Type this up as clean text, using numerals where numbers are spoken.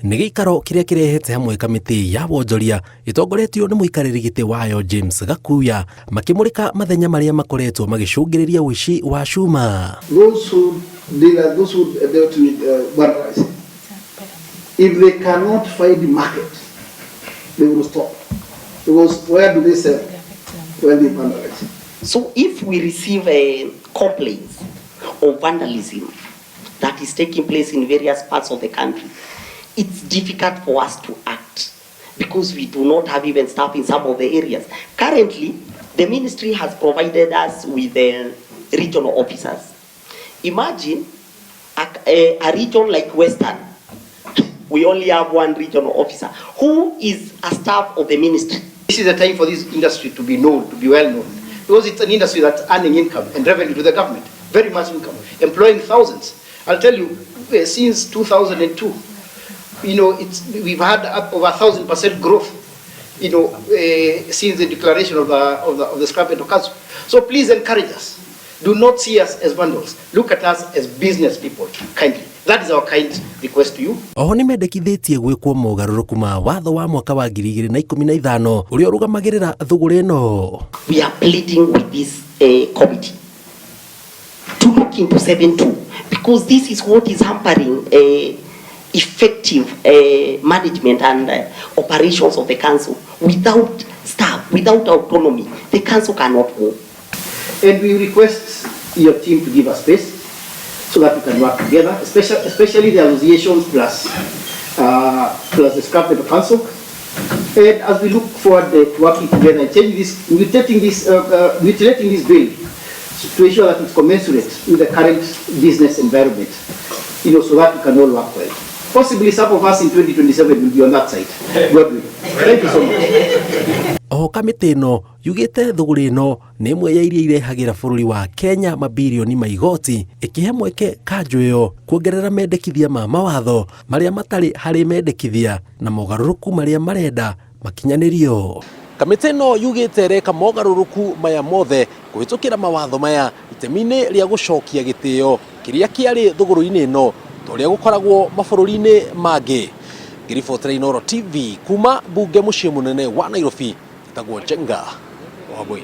Nĩ gĩikaro kĩrĩa kĩrehete hamwe kamĩtĩ ya wonjoria ĩtongoretio nĩ mũikarĩri gĩtĩ wayo James Gakuya makĩmũrĩka mathenya marĩa makoretwo magĩcũngĩrĩria ũici wa cuma. Those who deal, those who dealt with vandalism, if they cannot find market, they will stop. Because where do they sell when they vandalize? So if we receive complaints of vandalism that is taking place in various parts of the country, it's difficult for us to act because we do not have even staff in some of the areas. Currently, the ministry has provided us with regional officers. Imagine a region like Western, we only have one regional officer who is a staff of the ministry. This is a time for this industry to be known, to be well known, because it's an industry that's earning income and revenue to the government, very much income, employing thousands. I'll tell you, since 2002, we've had up over 1,000% growth, since the declaration of the Scrap Metal Council. So please encourage us. Do not see us as vandals. Look at us as business people, kindly. That is our kind request to you. Oho nĩ mendekithĩtie gwĩkwo mogarũrũku ma watho wa mwaka wa 2015 ũrĩa ũrũgamagĩrĩra thũgũrĩ ĩno. We are pleading with this committee to look into 7.2 because this is what is hampering effective management and operations of the council. Without staff, without autonomy, the council cannot go. And we request your team to give us space so that we can work together, especially the associations plus the Scrap Metal Council. And as we look forward to working together and changing this, mutating this bill to ensure that it's commensurate with the current business environment, so that we can all work well. Possibly some of us in 2027 will be on that side. God willing. Thank you so much. Oho kamĩtĩ ĩno yugĩte thũgũrĩ ĩno nĩ ĩmwe ya iria irehagĩra bũrũri wa Kenya mabirioni ma igoti, ĩkĩhe mweke kanjũ ĩyo kuongerera mendekithia ma mawatho marĩa matarĩ harĩ mendekithia na mogarũrũku marĩa marenda makinyanĩrio. Kamĩtĩ ĩno yugĩte ĩreka mogarũrũku maya mothe kũhĩtũkĩra mawatho maya itemi-inĩ rĩa gũcokia gĩtĩo kĩrĩa kĩarĩ thũgũrũ-inĩ ĩno ta ũrĩa gũkoragwo mabũrũri-inĩ mangĩ. Ngĩribotera Inooro TV kuma mbunge mũciĩ mũnene wa Nairobi, ĩtagwo Njenga Wambui.